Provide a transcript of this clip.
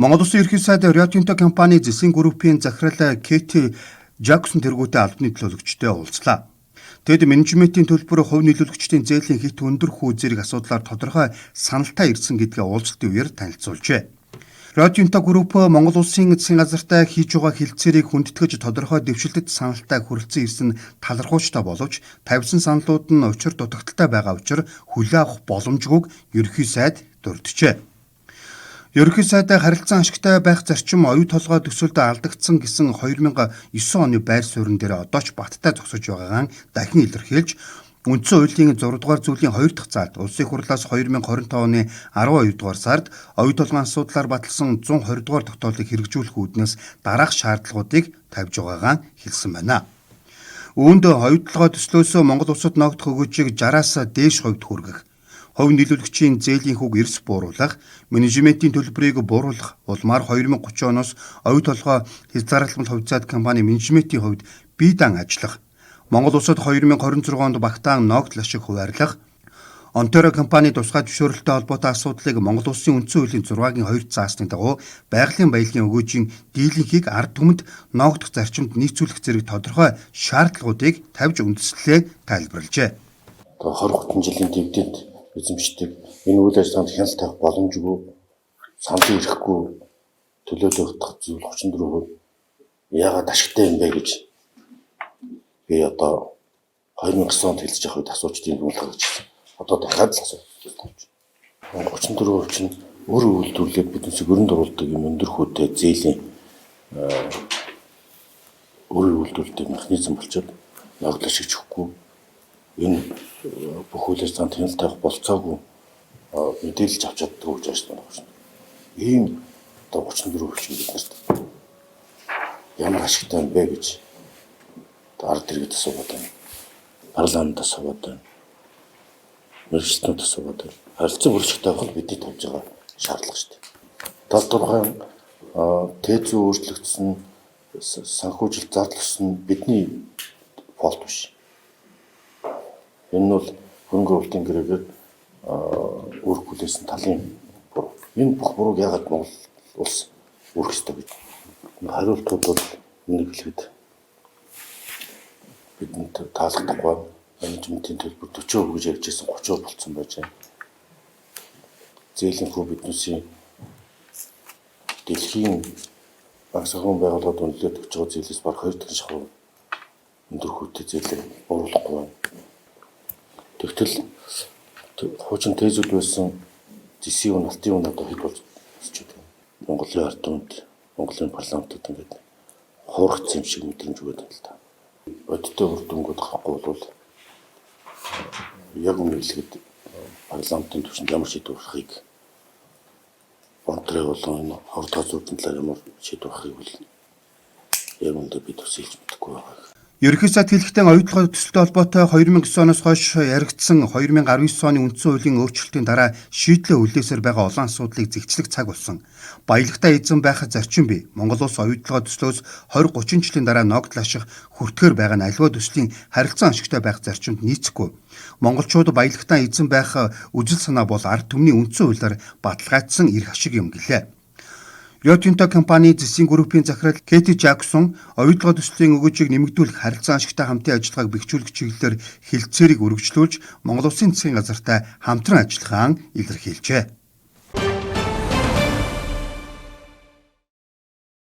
Монгол Улсын ерөнхий сайд Рио Тинто компани зэсийн группийн захирал Кэти Жаксон тэргүүтээ албаны төлөөлөгчтэй уулзлаа. Тэд менежментийн төлбөр хувь нийлүүлэгчдийн зээлийн хэт өндөр хүү зэрэг асуудлаар тодорхой саналтай ирсэн гэдгээ уулзалтын үеэр танилцуулжээ. Рио Тинто групп Монгол Улсын засгийн газартай хийж байгаа хэлцээрийг хүндэтгэж тодорхой дэвшилтэт саналтай хүрэлцэн ирсэн талархуучтай боловч тавьсан саналууд нь учир дутагдaltaй байгаа учир хүлээн авах боломжгүйг ерөнхий сайд дурджээ. Ерөнхий сайдаа харилцан ашигтай байх зарчим оюу толгой төсөлд алдагдсан гэсэн 2009 оны байр суурин дээр одоо ч баттай зогсож байгаагаа дахин илэрхийлж үндсэн хуулийн 6 дугаар зүйлийн 2 дахь заалд Улсын их хурлаас 2025 оны 12 дугаар сард оюу толгойн асуудлаар баталсан 120 дугаар тогтоолыг хэрэгжүүлэх үүднээс дараах шаардлагуудыг тавьж байгаагаа хэлсэн байна. Үүнд оюу толгой төслөөс Монгол улсад ногдох өгөөжийг 60-аас дээш хувьд хүргэх, хувь нийлүүлэгчийн зээлийн хүүг эрс бууруулах, менежментийн төлбөрийг бууруулах улмаар 2030 оноос оюу толгой хязгаарлалт хувьцаат компани менежментийн хувьд бие даан ажиллах, Монгол улсад 2026 онд багтаан ногдол ашиг хуваарлах, Онтарио компани тусгай зөвшөөрөлтөй холбоотой асуудлыг Монгол Улсын үндсэн хуулийн 6-гийн 2 заасны дагуу байгалийн баялагын өгөөжийн дийлэнхийг ард түмэнд ногдох зарчимд нийцүүлэх зэрэг тодорхой шаардлагуудыг тавьж үндэслэлээ тайлбарлажээ. 20 30 жилийн дивиденд эзэмшдэг энэ үйл ажиллагаанд хяналт тавих боломжгүй, санал ирэхгүй төлөөлөгдөх зүйл 34% яагаад ашигтай юм бэ гэж би одоо 2009 онд хэлж явах үед асууж тийм дүгнэлт гаргаж ирсэн. Одоо дахиад л асуулт тавьж. 34% чинь өөрөө үйлдвэрлээд биднээс өрөнд оруулдаг юм өндөр хүүтэй зээлийн өөрөө үйлдвэрлэдэг механизм болчиход ногдол ашигч өгөхгүй. Энэ бүх үйл ажиллагаанд хяналт тавих болцоогүй мэдээлж авч чаддаггүй гэж байна шүү дээ. Ийм одоо 34% чинь биднэрт ямар ашигтай юм бэ гэж ард иргэд асуугаад байна. Парламент асуугаад байна. Мэргэжилтнүүд асуугаад байна. Харилцан хөршигтэй авах нь бидний тавьж байгаа шаардлага шүү дээ. Тал дурхан тээзүү өөрчлөгдсөн, санхүүжилт зардал өссөн бидний fault биш. Энэ нь бол хөрөнгө оруулалтын гэрээгээр үүрэг хүлээсэн талын буруу. Энэ бүх бурууг яагаад Монгол улс үүрэх ёстой гэж. Хариултууд бол нэг хэлэхэд бидэнд таалагдахгүй байна. Менежментийн төлбөр 40% гэж ярьж байсан 30% болцсон байж байна. Зээлийн хүү биднээсийн дэлхийн банк санхүүгийн байгууллагад үнэлээд өгч байгаа зээлээс бараг 2 дахин шахуу өндөр хүүтэй зээлээ бууруулахгүй байна. Тэгтэл хуучин тээзүүд байсан зэсийн үн, алтын үн одоо хэд болж өсч байна. Монголын ард түмэнд, Монголын парламентод ингээд хуурагдсан юм шиг мэдрэмж өгöd байна л да. Бодиттой үр дүнгууд гарахгүй бол яг үнэ хэлэхэд парламентын түвшинд ямар шийдвэр гаргахыг, Онтарио болон энэ хордоо зүүдэн талаар ямар шийдвэр гаргахыг бол яг үнэндээ бид бас хэлж мэдэхгүй байгаа. Ерөнхий сайд хэлэхдээ оюу толгой төсөлтэй холбоотой 2009 оноос хойш яригдсан 2019 оны үндсэн хуулийн өөрчлөлтийн дараа шийдлээ хүлээсээр байгаа олон асуудлыг зэгцлэх цаг болсон. Баялагтай эзэн байх зарчим бий. Монгол улс оюу толгой төслөөс 20 30 жилийн дараа ногдол ашиг хүртэхээр байгаа нь аливаа төслийн харилцан ашигтай байх зарчимд нийцэхгүй. Монголчууд баялагтай эзэн байх үзэл санаа бол ард түмний үндсэн хуулиар баталгаажсан эрх ашиг юм гэлээ. Рио Тинто компани зэсийн группийн захирал Кэти Жаксон оюу толгой төслийн өгөөжийг нэмэгдүүлэх, харилцан ашигтай хамтын ажиллагааг бэхжүүлэх чиглэлээр хэлцээрийг өргөжлүүлж Монгол Улсын засгийн газартай хамтран ажиллахаа илэрхийлжээ.